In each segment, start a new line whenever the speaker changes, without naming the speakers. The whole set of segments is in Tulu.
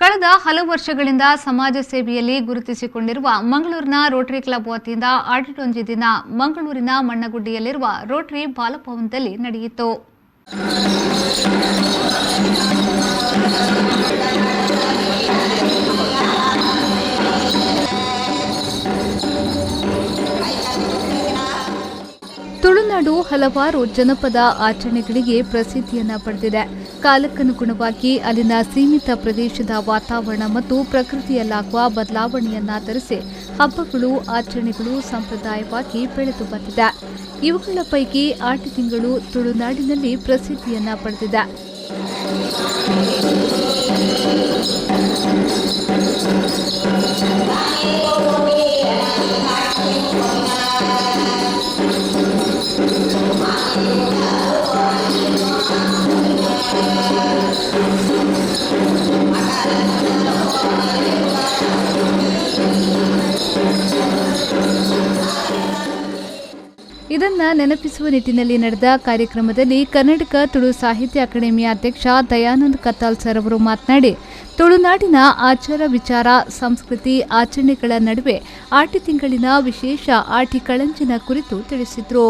ಕಳೆದ ಹಲವು ವರ್ಷಗಳಿಂದ ಸಮಾಜ ಸೇವೆಯಲ್ಲಿ ಗುರುತಿಸಿಕೊಂಡಿರುವ ಮಂಗಳೂರಿನ ರೋಟರಿ ಕ್ಲಬ್ ವತಿಯಿಂದ ಆಟಿಟೊಂಜಿ ದಿನ ಮಂಗಳೂರಿನ ಮಣ್ಣಗುಡ್ಡಿಯಲ್ಲಿರುವ ರೋಟರಿ ಬಾಲಭವನದಲ್ಲಿ ನಡೆಯಿತು. ತುಳುನಾಡು ಹಲವಾರು ಜನಪದ ಆಚರಣೆಗಳಿಗೆ ಪ್ರಸಿದ್ಧಿಯನ್ನು ಪಡೆದಿದೆ. ಕಾಲಕ್ಕನುಗುಣವಾಗಿ ಅಲ್ಲಿನ ಸೀಮಿತ ಪ್ರದೇಶದ ವಾತಾವರಣ ಮತ್ತು ಪ್ರಕೃತಿಯಲ್ಲಾಗುವ ಬದಲಾವಣೆಯನ್ನಾಧರಿಸಿ ಹಬ್ಬಗಳು, ಆಚರಣೆಗಳು ಸಂಪ್ರದಾಯವಾಗಿ ಬೆಳೆದು ಬಂದಿದೆ. ಇವುಗಳ ಪೈಕಿ ಆಟಿ ತಿಂಗಳು ತುಳುನಾಡಿನಲ್ಲಿ ಪ್ರಸಿದ್ಧಿಯನ್ನು ಪಡೆದಿದೆ. ಇದನ್ನ ನೆನಪಿಸುವ ನಿಟ್ಟಿನಲ್ಲಿ ನಡೆದ ಕಾರ್ಯಕ್ರಮದಲ್ಲಿ ಕರ್ನಾಟಕ ತುಳು ಸಾಹಿತ್ಯ ಅಕಾಡೆಮಿಯ ಅಧ್ಯಕ್ಷ ದಯಾನಂದ್ ಕತ್ತಾಲ್ ಸರ್ ಅವರು ಮಾತನಾಡಿ, ತುಳುನಾಡಿನ ಆಚಾರ ವಿಚಾರ, ಸಂಸ್ಕೃತಿ, ಆಚರಣೆಗಳ ನಡುವೆ ಆಟಿ ತಿಂಗಳಿನ ವಿಶೇಷ ಆಟಿ ಕಳಂಜಿನ ಕುರಿತು ತಿಳಿಸಿದರು.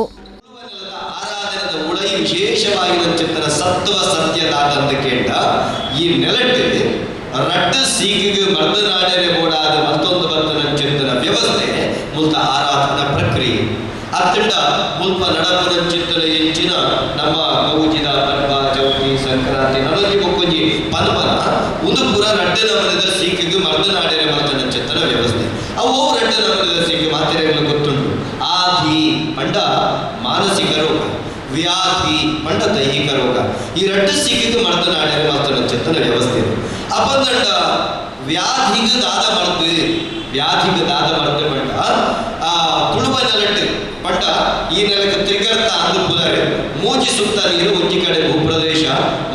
ಅತ್ತಂಡ ಮುಲ್ಪ ನಡಪುನಂಚಿತ್ತನ ಎಂಚಿನ ನಮ್ಮ ಗೌಜಿದ ಪರ್ವ ಚೌತಿ ಸಂಕ್ರಾಂತಿ ನನೊಂಜಿ ಬೊಕ್ಕೊಂಜಿ ಪನ್ಪನ ಉಂದು ಪೂರ ರಡ್ಡು ನಮನದ ಸೀಕಿಗೆ ಮರ್ದು ನಾಡೆರೆ ಮಲ್ತನಂಚಿತ್ತನ ವ್ಯವಸ್ಥೆ. ಅವು ರಡ್ಡು ನಮನದ ಸೀಕು ಮಾತೆರೆಗಳು ಗೊತ್ತುಂಟು. ಆಧಿ ಪಂಡ ಮಾನಸಿಕ ರೋಗ, ವ್ಯಾಧಿ ಪಂಡ ದೈಹಿಕ ರೋಗ. ಈ ರಡ್ಡು ಸೀಕಿಗೆ ಮರ್ದು ನಾಡೆರೆ ಮಲ್ತನಂಚಿತ್ತನ ವ್ಯವಸ್ಥೆ. ಅಪಂದಂಡ ವ್ಯಾಧಿಗೆ ದಾದ ಮರ್ದು, ವ್ಯಾಧಿಗೆ ದಾದ ಮರ್ದು ಪಂಡ ಆ ತುಳುವ ನೆಲಟ್ಟು ಪಂಡ ಈ ನೆಲಕ್ಕೆ ತ್ರಿಗರ್ತ ಅಂದು ಪುದರೆ ಮೂಜಿ ಸುತ್ತ ನೀರು, ಒಂಜಿ ಕಡೆ ಭೂಪ್ರದೇಶ,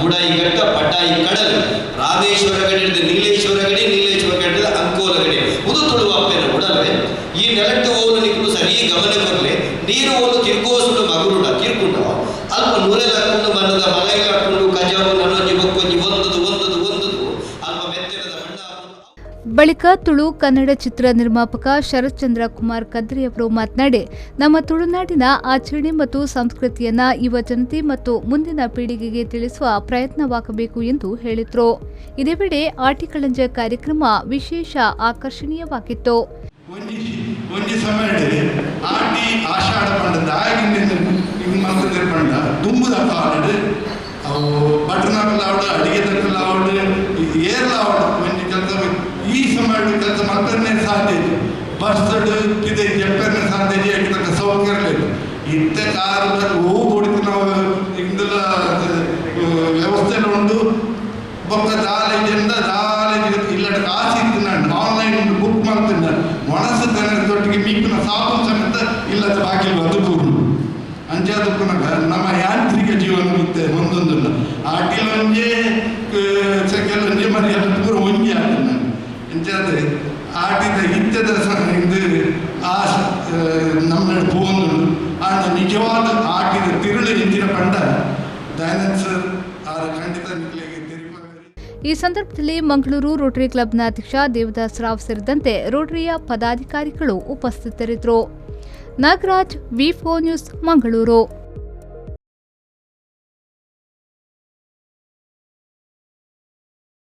ಮುಡಾಯಿ ಘಟ್ಟ, ಪಟ್ಟಾಯಿ ಕಡಲು, ರಾಮೇಶ್ವರ ಗಡಿ ಹಿಡಿದು ನೀಲೇಶ್ವರ ಗಡಿ, ನೀಲೇಶ್ವರ ಗಡಿ ಹಿಡಿದು ಅಂಕೋಲ ಗಡಿ, ಉದು ತುಳುವ ಅಪ್ಪೇನ ಉಡಲ್ವೆ. ಈ ನೆಲಟ್ಟು ಓಲು ನಿಕ್ಕಲು ಸರಿ ಗಮನ ಕೊರಲೆ, ನೀರು ಓಲು ತಿರ್ಗೋಸುಡು ಮಗುರುಡ ತಿರ್ಕೊಂಡು ಅಲ್ಪ ನೂರೆಲ್ಲ ಹಾಕೊಂಡು ಮನ್ನದ ಮಲೆಗೆ ಹಾಕೊಂಡು ಕಜಾವು ನನ್ನೊಂಜಿ ಬೊಕ್ಕೊಂಜಿ ಒಂದದು ಒಂದದು ಒಂದದು ಅಲ್ಪ ಮೆತ್ತೆನದ ಮಣ್ಣ.
ಬಳಿಕ ತುಳು ಕನ್ನಡ ಚಿತ್ರ ನಿರ್ಮಾಪಕ ಶರತ್ಚಂದ್ರ ಕುಮಾರ್ ಕದ್ರಿ ಅವರು ಮಾತನಾಡಿ, ನಮ್ಮ ತುಳುನಾಡಿನ ಆಚರಣೆ ಮತ್ತು ಸಂಸ್ಕೃತಿಯನ್ನು ಯುವ ಜನತೆ ಮತ್ತು ಮುಂದಿನ ಪೀಳಿಗೆಗೆ ತಿಳಿಸುವ ಪ್ರಯತ್ನವಾಗಬೇಕು ಎಂದು ಹೇಳಿದರು. ಇದೇ ವೇಳೆ ಆಟಿಕಳಂಜ ಕಾರ್ಯಕ್ರಮ ವಿಶೇಷ ಆಕರ್ಷಣೀಯವಾಗಿತ್ತು.
ಈ ಸಮಯ ಕೆಲಸ ಮಲ್ಪನೆ ಸಾಧ್ಯ, ಬಸ್ ಇದೆ ಜಪ್ಪನೆ ಸಾಧ್ಯ, ತಕ್ಕ ಸೌಕರ್ಯ ಇತ್ತ ಕಾರ್ ಹೂ ಕೊಡಿತು ನಾವು ಇಂದೆಲ್ಲ ವ್ಯವಸ್ಥೆ ಉಂಟು. ಬೊಕ್ಕ ದಾಲೇಜಿಂದ ದಾಲೇಜ್ ಇಲ್ಲಟ ಕಾಸು ಇತ್ತು ನಾನು ಆನ್ಲೈನ್ ಬುಕ್ ಮಾಡ್ತೀನಿ, ಒಣಸು ತನದೊಟ್ಟಿಗೆ ಮೀಪಿನ ಸಾಬೂನು ಸಮೇತ ಇಲ್ಲದ ಬಾಗಿಲು ಅದು ಪೂರ್ಣ ಅಂಚಾದಕ್ಕೂ ನಮ್ಮ ಯಾಂತ್ರಿಕ ಜೀವನ ಇತ್ತೆ ಒಂದೊಂದನ್ನು ಆಟಿಲೊಂಜೆ ಕೆಲವೊಂಜೆ ಮರಿ ಅದು ಪೂರ ಒಂಜೆ ಆಗ್ತದೆ ನಾನು ಅಂಚಾದ್ರೆ ಆಟಿದ ಇತ್ತದ ಇದು ಆ ನಮ್ಮ ಪೋಂದುಂಡು. ಆಂಡ ನಿಜವಾದ ಆಟಿದ ತಿರುಳು ಇಂಚಿನ ಪಂಡ ದಯಾನಂದ್ ಸರ್ ಆರ ಖಂಡಿತ ನಿಕ್ಲೆಗೆ ತೆರಿಪಾವೆರ್.
ಈ ಸಂದರ್ಭದಲ್ಲಿ ಮಂಗಳೂರು ರೋಟರಿ ಕ್ಲಬ್ನ ಅಧ್ಯಕ್ಷ ದೇವದಾಸ್ ರಾವ್ ಸೇರಿದಂತೆ ರೋಟರಿಯ ಪದಾಧಿಕಾರಿಗಳು ಉಪಸ್ಥಿತರಿದ್ದರು. Nagaraj, V4 news, Mangaluru.